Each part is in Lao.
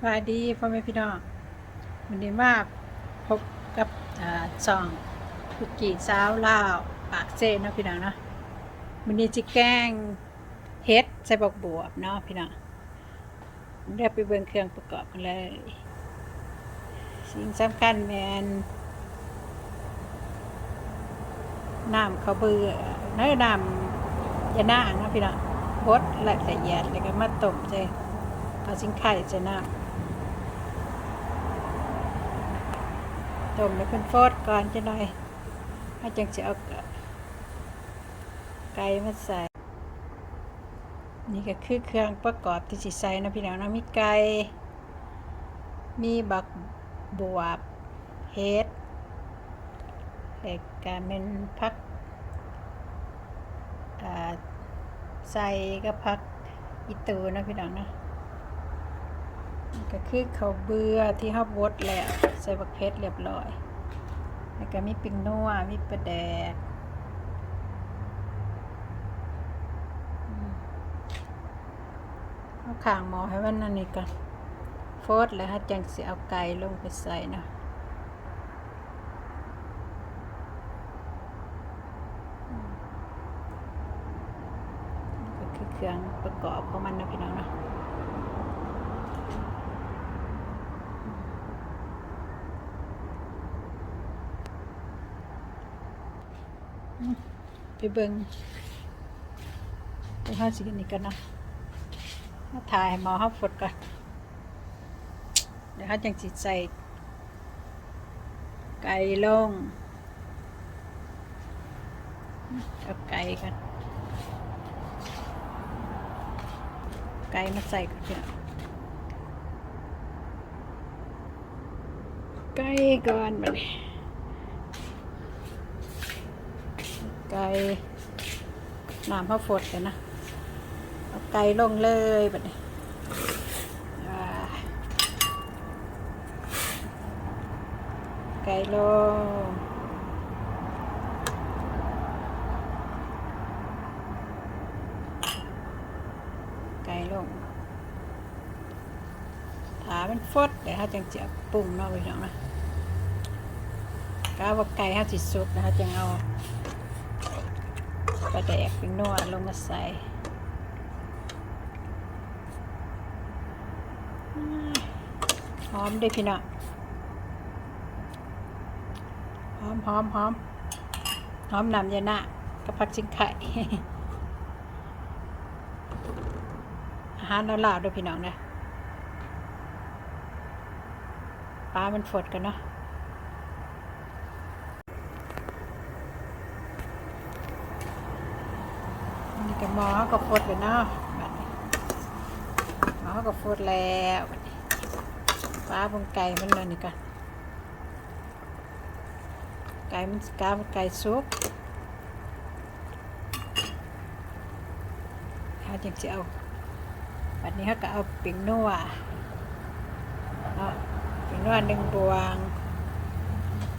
ສະບາຍດີພໍ່ແມ່ພີ່ນ້ອງ, ມື້ນີ້ມາພົບກັບ ເອີ ຊ່ອງຄຸກກີ້ສາວລາວປາກເຊເນາະພີ່ນ້ອງເນາະ. ມື້ນີ້ຊິແກງເຫັດໃສ່ບັກບວບເນາະພີ່ນ້ອງ. ດຽວໄປເບິ່ງເຄື່ອງປະກອບກັນເລີຍ. ສິ່ງສຳຄັນແມ່ນ ນ້ຳເຂົ້າເບືອ ເອີ ນ້ຳຢານາງເນາະພີ່ນ້ອງ, ບົດລະອຽດ ແລ້ວກໍມາຕົ້ມໃສ່ ເອົາຊິງໄຄໃສ່ນ້ຳ ຕົ້ມໃຫ້ເພິ່ນຟົດກ່ອນຈັກໜ່ອຍ ເຮົາຈັ່ງຊິເອົາໄກ່ມາໃສ່. ນີ້ກໍຄືເຄື່ອງປະກອບທີ່ຊິໃສ່ເນາະພີ່ນ້ອງເນາະ, ມີໄກ່ ມີບັກບວບ ເຫັດ ແລ້ວກະແມ່ນຜັກ ເອີ ໃສ່ກັບຜັກອີ່ຕູເນາະພີ່ນ້ອງເນາະ. ນີ້ກໍຄືເຂົ້າເບືອທີ່ເຮົາບົດແລ້ວ ໃສ່ບັກເຜັດລຽບຮ້ອຍ, ແລ້ວກໍມີແປ້ງນົວ ມີປາແດກ. ເຮົາຂ້າງໝໍ້ໃຫ້ມັນອັນນີ້ກ່ອນ ຟົດ ແລ້ວເຮົາຈັ່ງຊິເອົາໄກ່ລົງໄປໃສ່ເນາະ. ນີ້ກໍຄືເຄື່ອງປະກອບຂອງມັນເນາະພີ່ນ້ອງເນາະ. ໄປເບິ່ງ ເຮົາຊິອັນນີ້ກ່ອນເນາະ, ເຮົາຖ້າໃຫ້ໝໍ້ເຮົາຟົດກ່ອນ ແລ້ວເຮົາຈັ່ງຊິໃສ່ໄກ່ລົງ. ເອົາໄກ່ກ່ອນ ໄກ່ມາໃສ່ກ່ອນ. ໄກ່ກ່ອນບັດນີ້ ໄກ່ ນ້ຳເຮົາຟົດແລ້ວນະ, ເອົາໄກ່ລົງເລີຍບັດນີ້. ອ່າ ໄກ່ລົງ ໄກ່ລົງ. ຖ້າມັນຟົດແລ້ວ ເຮົາຈັ່ງຊິເອົາປຸງເນາະພີ່ນ້ອງເນາະ. ກະວ່າໄກ່ເຮົາຊິສຸກແລ້ວ ເຮົາຈຶ່ງເອົາປາແດກ ແປ້ງນົວລົງມາໃສ່. ຫອມເດ້ພີ່ນ້ອງ, ຫອມ ຫອມ ຫອມ ຫອມນ້ຳຢານາງກັບຜັກຊິງໄຄ. ອາຫານລາວໆເດີພີ່ນ້ອງເດີ. ປາມັນຟົດກ່ອນເນາະ. ນີ້ກໍໝໍ້ເຮົາກໍຟົດແລ້ວເນາະ. ບັດນີ້ໝໍ້ເຮົາກໍຟົດແລ້ວ. ບັດນີ້ປາເບິ່ງໄກ່ມັນແລ້ວນີ້ກໍ ໄກ່ມັນ ກາໄກ່ສຸກ ເຮົາຈຶ່ງຊິເອົາ. ບັດນີ້ເຮົາກໍເອົາແປ້ງນົວເນາະ, ແປ້ງນົວໜຶ່ງບ່ວງ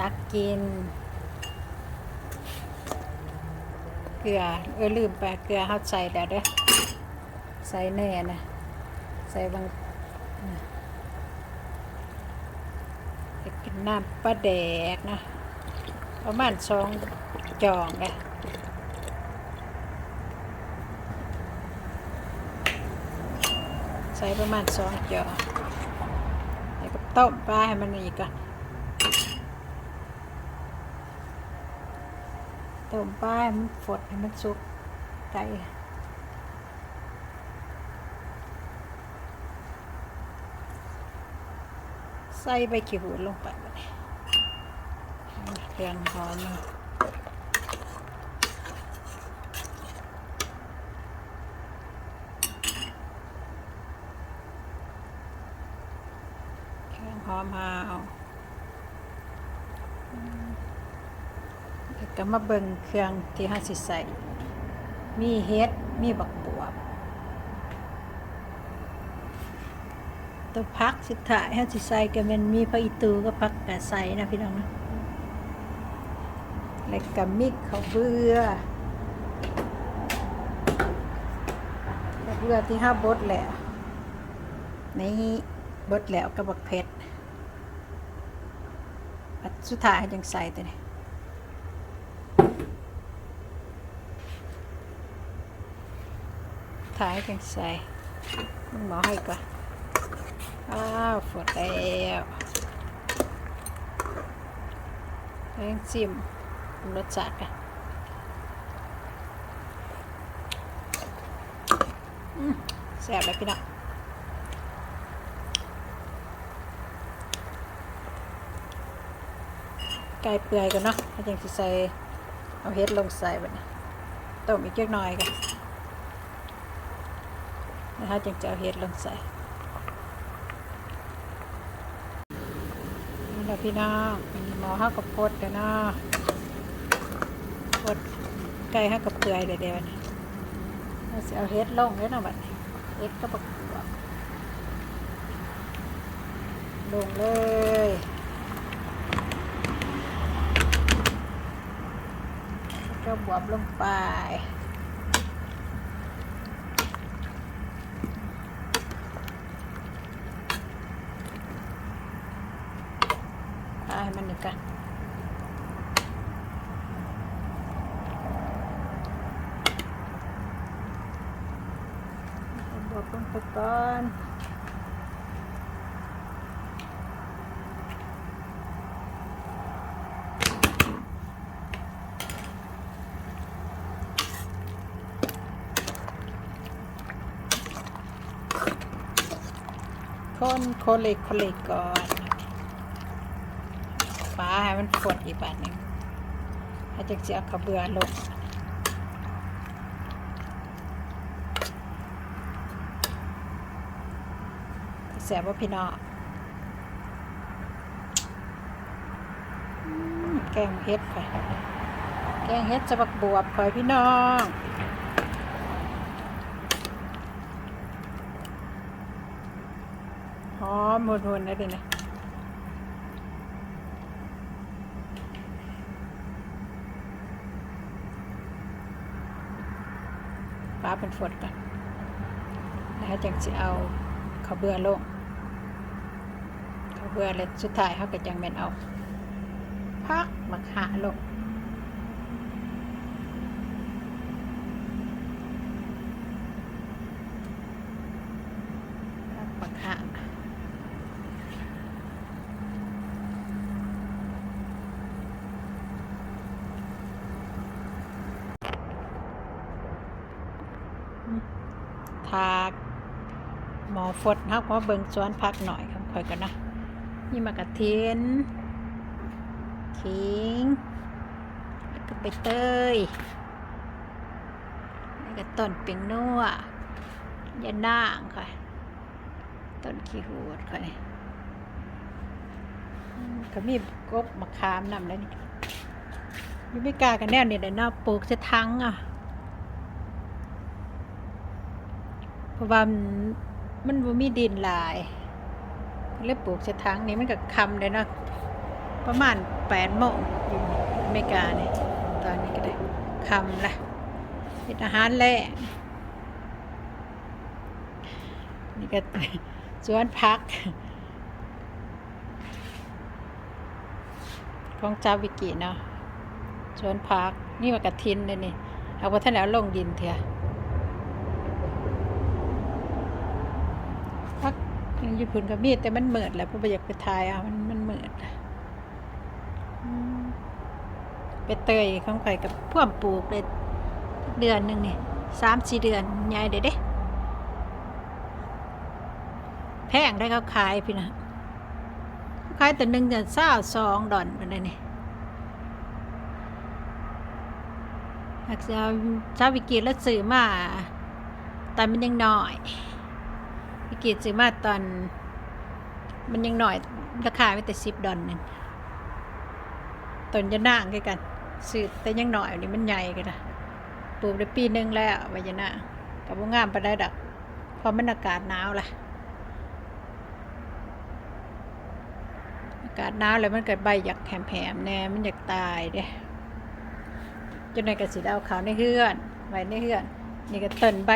ຕັກກິນ. ເກືອ ເອີ ລືມໄປ ເກືອເຮົາໃສ່ແລ້ວເດີ. ໃສ່ແດ່ນະ ໃສ່ບາງ ເຮັດເປັນນ້ຳປາແດກນະ ປະມານສອງຈອງເດ້. ໃສ່ປະມານສອງຈອງ ແລ້ວກໍຕົ້ມປາໃຫ້ມັນອີກກ່ອນ. ຕົ້ມປາໃຫ້ມັນຟົດ ໃຫ້ມັນສຸກໄກ່. ໃສ່ໃບຂີ້ຫູດລົງໄປ ບັດນີ້ ເຄື່ອງຫອມ ເຄື່ອງຫອມເຮົາ. ແລ້ວກໍມາເບິ່ງເຄື່ອງທີ່ເຮົາຊິໃສ່ ມີເຫັດ ມີບັກບວບ. ຕົວຜັກສຸດທ້າຍເຮົາຊິໃສ່ກໍແມ່ນມີຜັກອີ່ຕູກັບຜັກກາດໄຊນະພີ່ນ້ອງນະ. ແລ້ວກໍມີເຂົ້າເບືອ ເຂົ້າເບືອທີ່ເຮົາບົດແລ້ວ ນີ້ ເບິດແລ້ວກັບບັກເຜັດ ບັດສຸດທ້າຍເຮົາຈຶ່ງໃສ່ຕົວນີ້ ທ້າຍຈຶ່ງໃສ່ ເບິ່ງໝໍ້ໃຫ້ກ່ອນ. ອ້າວ ຟົດແລ້ວ ແລ້ວຈັ່ງຊິມລົດຊາດກ່ອນ. ອືມ ແຊບແລ້ວພີ່ນ້ອງ ໄກ່ເປື່ອຍກ່ອນເນາະ ແລ້ວຈັ່ງຊິໃສ່ ເອົາເຫັດລົງໃສ່ບັດນີ້ ຕົ້ມອີກຈັກໜ້ອຍກ່ອນ ແລ້ວເຮົາຈຶ່ງຈະເອົາເຫັດລົງໃສ່. ນີ້ລະພີ່ນ້ອງ ໝໍ້ເຮົາກໍຟົດແລ້ວເນາະ ຟົດ ໄກ່ເຮົາກໍເປື່ອຍແລ້ວເດ້ ບັດນີ້ເຮົາຊິເອົາເຫັດລົງເດ້ເນາະ ບັດນີ້ ເຫັດກັບບັກບວບ ລົງເລີຍ ເອົາບວບລົງໄປ. ປາໃຫ້ມັນນີ້ກ່ອນ ເອົາບວບລົງໄປກ່ອນ. ຄົນ ໂຄເລ ໂຄເລກ່ອນ ປາໃຫ້ມັນຟົດອີກບາດໜຶ່ງ ແລ້ວຈັ່ງຊິເອົາເຂົ້າເບືອລົງ. ແຊບບໍ່ພີ່ນ້ອງ? ອືມ ແກງເຫັດຂ້ອຍ ແກງເຫັດໃສ່ບັກບວບຂ້ອຍພີ່ນ້ອງ ຫອມຫຸ່ນໆ ເດ້ນີ້. ປາເປັນຟົດກ່ອນ ແລ້ວຈັ່ງຊິເອົາເຂົ້າເບືອລົງ ເຂົ້າເບືອ ແລ້ວສຸດທ້າຍເຮົາກໍຈັ່ງແມ່ນເອົາຜັກໝາກຫາລົງ ຜັກໝາກຫາ. ຖ້າໝໍ້ຟົດ ເຮົາກໍມາເບິ່ງສວນຜັກໜ້ອຍຂອງຂ້ອຍກ່ອນເນາະ ມີໝາກກະທິນ ຂີງ ແລ້ວກໍໃບເຕີຍ ແລ້ວກໍຕົ້ນແປ້ງນົວ ຢານາງຂ້ອຍ ຕົ້ນຂີ້ຫູດຂ້ອຍນີ້ ອືມ ກໍມີກົບໝາກຂາມນຳແຫຼະນີ້ ຢູ່ອາເມລິກາກໍແນວນີ້ແຫຼະເນາະ ປູກໃສ່ຖັງເອົາ ເພາະວ່າມັນ ມັນບໍ່ມີດິນຫຼາຍ ເລີຍປູກໃສ່ຖັງນີ້ ມັນກໍຄ່ຳແລ້ວເນາະ ປະມານແປດໂມງ ຢູ່ອາເມລິການີ້ ຕອນນີ້ກໍໄດ້ຄ່ຳລະ ເຮັດອາຫານແລງ. ນີ້ກໍສວນຜັກຂອງຊາວວິກິເນາະ ສວນຜັກ ມີໝາກກະທິນເດ້ນີ້ ຫາກບໍ່ທັນໄດ້ເອົາລົງດິນເທື່ອ ຜັກຢູ່ພຸ້ນກໍມີ ແຕ່ມັນມືດແຫຼະ ເພິ່ນບໍ່ຢາກໄປຖ່າຍເອົາ ມັນ ມັນມືດ. ອືມ ໃບເຕີຍຂອງຂ້ອຍກໍພວມປູກໄດ້ເດືອນໜຶ່ງນີ້ ສາມສີ່ເດືອນ ໃຫຍ່ແລ້ວເດ້ ແພງໄດ໋ ເຂົາຂາຍພີ້ນະ ເຂົາຂາຍຕົນໜຶ່ງຊາວສອງດອນພຸ້ນໃດ໋ນີ້ ຫາກຊາວ ຊາວວິກິລາວຊື້ມາຕອນມັນຍັງນ້ອຍ ວິກິຊື້ມາຕອນ ມັນຍັງນ້ອຍ ລາຄາມີແຕ່ສິບດອນໜຶ່ງ ຕົ້ນຢານາງຄືກັນ ຊື້ແຕ່ຍັງນ້ອຍ ດຽວນີ້ມັນໃຫຍ່ກະດາ ປູກໄດ້ປີໜຶ່ງແລ້ວ ໃບຢານາງ ກະບໍ່ງາມປານໃດດອກ ເພາະມັນອາກາດໜາວລະ ອາກາດໜາວແລ້ວມັນກະໃບຢາກແຫ້ມໆແດ່ ມັນຢາກຕາຍເດ້ ຈັ່ງໃດກະຊິໄດ້ເອົາເຂົ້າໃນເຮືອນ ໄວ້ໃນເຮືອນ ນີ້ກະຕົ້ນໃບ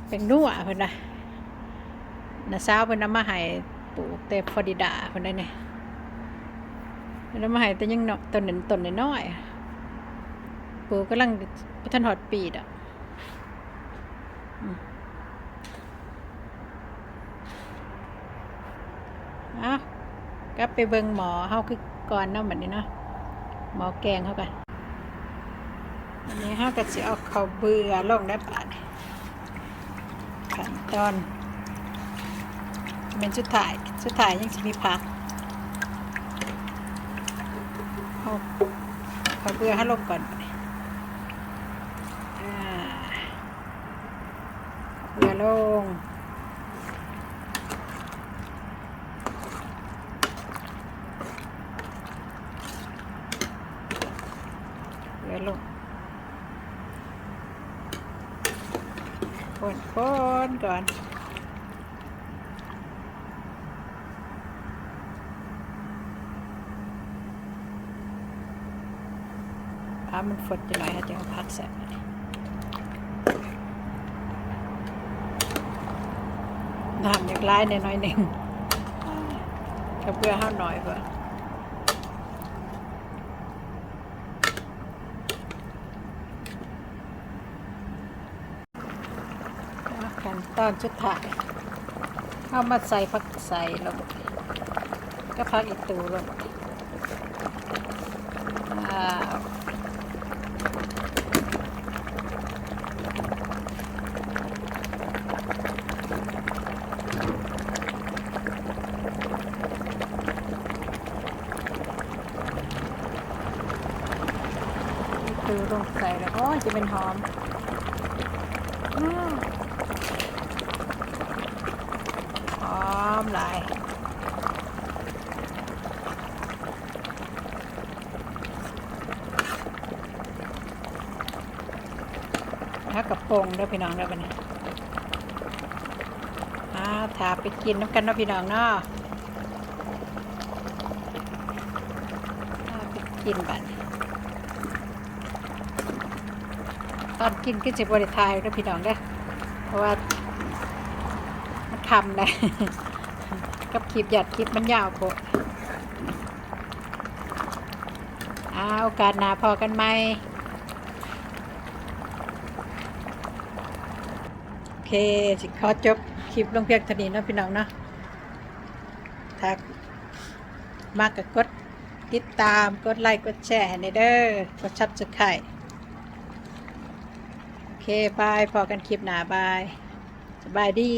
ແປ້ງນົວເພິ່ນວ່າ ນ້າສາວເພິ່ນເອົາມາໃຫ້ ປູກແຕ່ຟລໍຣິດາພຸ້ນໃດ໋ນີ້ ເພິ່ນເອົາມາໃຫ້ແຕ່ຍັງເນາະ ຕົ້ນ ຕົ້ນນ້ອຍໆ ປູກກຳລັງບໍ່ທັນຮອດປີດອກ. ອືມ ເອົາ ກັບໄປເບິ່ງໝໍ້ເຮົາຄືກ່ອນເນາະ ບັດນີ້ເນາະ ໝໍ້ແກງເຮົາກະ ອັນນີ້ເຮົາກະຊິເອົາເຂົ້າເບືອລົງໄດ້ບາດນີ້ ຂັ້ນຕອນແມ່ນສຸດທ້າຍ ສຸດທ້າຍຍັງຊິມີຜັກ ເອົາເຂົ້າເບືອເຮົາລົງກ່ອນ ອ່າ ເບືອລົງ ເບືອລົງ ຄົນໆກ່ອນ ຖ້າມັນຟົດຈັກໜ້ອຍ ເຮົາຈະເອົາຜັກໃສ່ ນ້ຳຢາກຫຼາຍແດ່ໜ້ອຍໜຶ່ງ ເຂົ້າເບືອເຮົາໜ້ອຍໂພດ. ຂັ້ນຕອນສຸດທ້າຍ ເຮົາມາໃສ່ຜັກໄຊລົງ ກັບຜັກອີ່ຕູລົງ ອ້າວ ອີ່ຕູລົງໃສ່ແລ້ວ ໂອ້ຍ ຈະເປັນຫອມ ອືມ ຫອມຫຼາຍ. ເຮົາກະປົງເດີພີ່ນ້ອງເດີ ບັດນີ້ ອ່າ ຖ້າໄປກິນນຳກັນເນາະພີ່ນ້ອງເນາະ ຖ້າໄປກິນບັດນີ້ ຕອນກິນຄືຊິບໍ່ໄດ້ຖ່າຍເດີພີ່ນ້ອງເດີ ເພາະວ່າມັນຄ່ຳແລ້ວ ກັບຄລິບ ຢ້ານຄລິບມັນຍາວໂພດ. ອ່າ ໂອກາດໜ້າພໍ້ກັນໃໝ່ ໂອເຄ ຊິຂໍຈົບຄລິບລົງພຽງເທົ່ານີ້ເນາະພີ່ນ້ອງເນາະ ຖ້າມັກກະກົດຕິດຕາມ ກົດໄລ ກົດແຊໃຫ້ແດ່ເດີ ກົດຊັບສະໄຄຣບ໌ ໂອເຄ ບາຍ ພໍ້ກັນຄລິບໜ້າ ບາຍ ສະບາຍດີ.